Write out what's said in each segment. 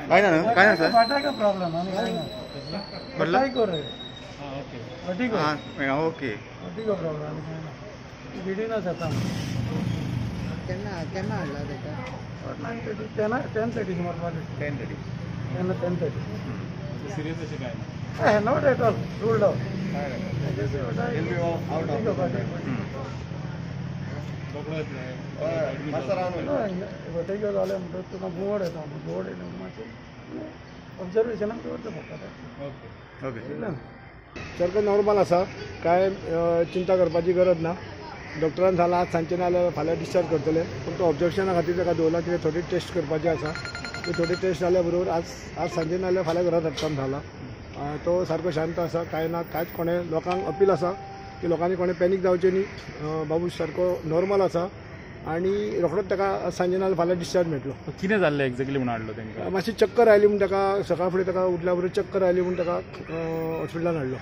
काय ना काय ना सर वाटाय प्रॉब्लेम बदला ओके हां ओके वर्टिगो प्रॉब्लेम बिडी ना जाता केन्ना केन्ना हाडला ताका? 9:30 10:30 सुमार 10:30 तेन्ना 10:30. सिरियस अशें काय ना? Not at all ruled out. Vertigo जालें म्हणटकच तुका बोर्ड येता, बोर्ड येयलें मातशें ऑब्जर्वेशनाक दवरचें पडटा. ओके ओके सारको नॉर्मल आसा, कांय चिंता करपाची गरज ना. डॉक्टरान सांगलां आज सांजचे ना जाल्यार फाल्यां डिस्चार्ज करतले, पूण तो ऑब्जर्वेशना खातीर ताका दवरला. कितें थोडी टेस्ट करपाची आसा, ती थोडी टेस्ट जाल्या बरोबर आज आज सांजे ना जाल्यार फाल्यां घरात हाडटा म्हूण सांगलां. तो सारको शांत आसा, कांय ना. कांयच कोणें लोकांक अपील आसा की लोकांनी कोणें पॅनीक जावचें न्ही. बाबू सारको नॉर्मल आसा आनी रोखडोच ताका आज सांजे ना जाल्यार फाल्यां डिस्चार्ज मेळटलो. कितें जाल्लें एक्झॅक्टली म्हणून हाडलो तांकां? मातशी चक्कर आयली म्हूण ताका सकाळ फुडें ताका उठल्या बरोबर चक्कर आयली म्हूण ताका हॉस्पिटलान हाडलो.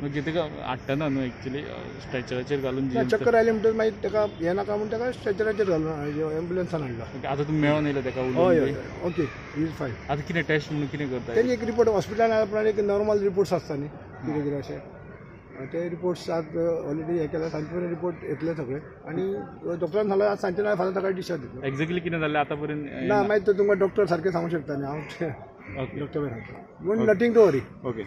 मागीर ताका हाडटना न्हू एक्चुली स्ट्रेचराचेर घालून चक्कर आयली म्हणटकच मागीर ताका हें नाका म्हूण ताका स्ट्रेचराचेर घालून एम्बुलन्सान हाडलो. आतां तुमी मेळोन येयले ताका? हय हय, ओके, is fine. आतां कितें टेस्ट म्हणून कितें करता? तेजी एक रिपोर्ट हॉस्पिटलान आयल्या प्रमाणे एक नॉर्मल रिपोर्ट्स आसता न्ही कितें कितें अशें, ते रिपोर्ट्स आज ऑलरेडी हे केल्या. सांजचे मेरेन रिपोर्ट येतले सगळे आनी डॉक्टरान सांगलां आज सांजचे ना फाल्यां सकाळी डिस्चार्ज दितलो. एक्झॅक्टली कितें जाल्लें आतां पर्यंत ना मागीर तुमकां डॉक्टर सारकें सांगूंक शकता न्ही. हांव डॉक्टर सांगता पूण नथींग टू वरी. ओके.